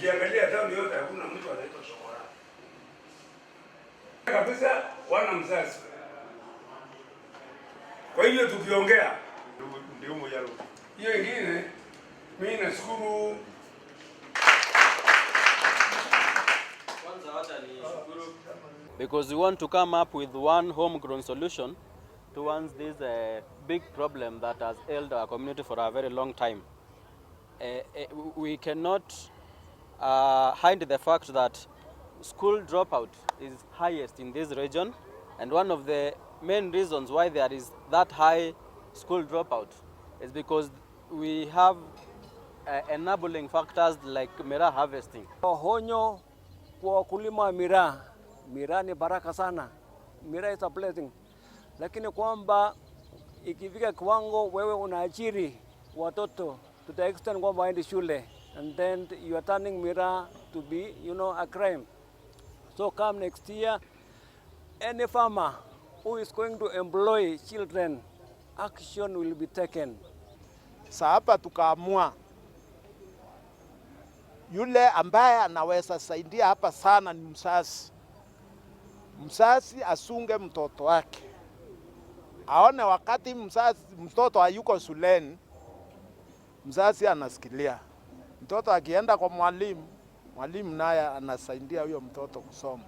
Ukiangalia town yote hakuna mtu anaitwa Shokora kabisa, wana mzazi. Kwa hivyo tukiongea ndio moja. Hiyo ingine, mimi nashukuru. Kwanza wacha nishukuru because we want to come up with one homegrown solution towards this big problem that has held our community for a very long time. We cannot hide the fact that school dropout is highest in this region, and one of the main reasons why there is that high school dropout is because we have enabling factors like miraa harvesting. Onyo kwa wakulima wa miraa, miraa ni baraka sana, miraa is a blessing, lakini kwamba ikifika kiwango wewe unaajiri watoto to the extent kwamba waende shule and then you are turning miraa to be a crime. So come next year, any farmer who is going to employ children, action will be taken. Sa hapa tukaamua yule ambaye anaweza saidia hapa sana ni mzazi. Mzazi achunge mtoto wake, aone wakati mzazi mtoto hayuko shuleni, mzazi anasikilia mtoto akienda kwa mwalimu, mwalimu naye anasaidia huyo mtoto kusoma.